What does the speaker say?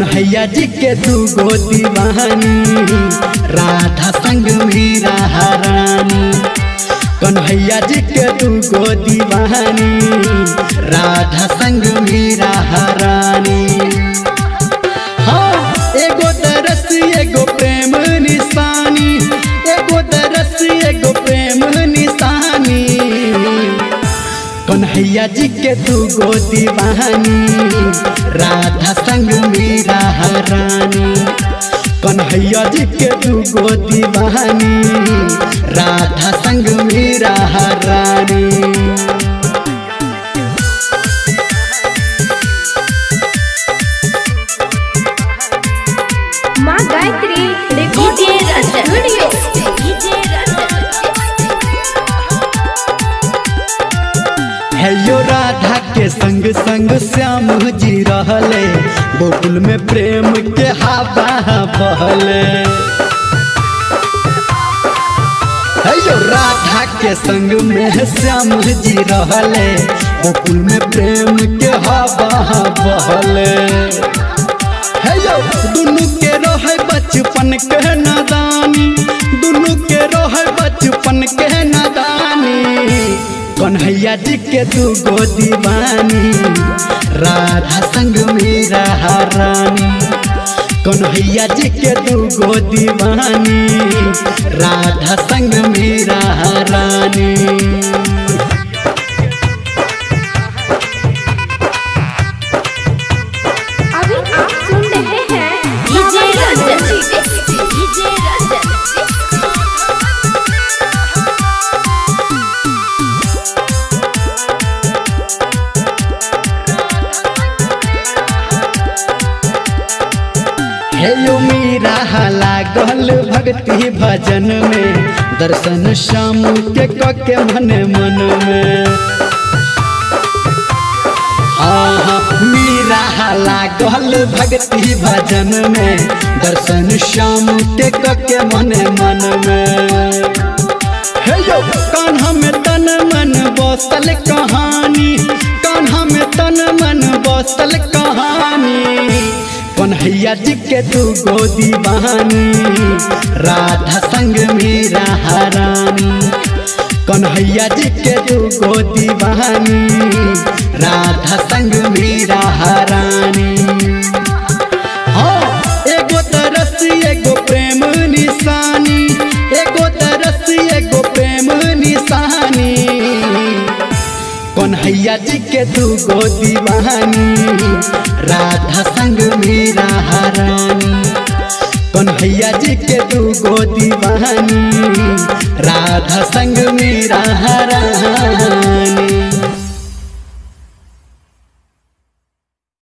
कन्हैया जी के दूगो दीवानी, राधा संग मीरा रानी। कन्हैया जी के दूगो दीवानी, राधा संग मीरा रानी। हाँ, एगो दरस एगो प्रेम निशानी, एगो दरस एगो प्रेम निशानी। कन्हैया जी के दूगो दीवानी, राधा संग मीरा रानी। कन्हैया जी के दूगो दीवानी, राधा संग मीरा रानी। माँ गायत्री रिकॉर्डिंग स्टूडियो। हेयो राधा के संग संग श्याम जी रहले, गोकुल में प्रेम के हवा बहले। हेयो राधा के संग में श्याम जी रहले, गोकुल में प्रेम के हवा बहले। हेयो दुनू के रहे बचपन के नादानी, दुनू के रहे बचपन के नादानी। कन्हैया जी के दूगो दीवानी, राधा संग मीरा रानी। कन्हैया जी के दूगो दीवानी, राधा संग मीरा रानी। अभी आप सुन रहे हैं डीजे रंजन, डीजे रंजन। हेयो मीरा लागल भक्ति भजन में, दर्शन श्याम के कके मन मन में। हाँ, मीरा लागल भक्ति भजन में, दर्शन श्याम के कके मन मन में। हेयो कान्हा में तन मन बसल कहानी, कान्हा में तन मन बसल कहानी। कन्हैया जी के दूगो दीवानी, राधा संग मीरा रानी। कन्हैया जी के दूगो दीवानी, राधा संग मीरा रानी। हाँ, एगो तरस एगो प्रेम निशानी, एगो तरस एगो प्रेम निशानी। कन्हैया जी के दूगो दीवानी, राधा संग मीरा रानी। कन्हैया जी के दूगो दीवानी, राधा संग मीरा रानी।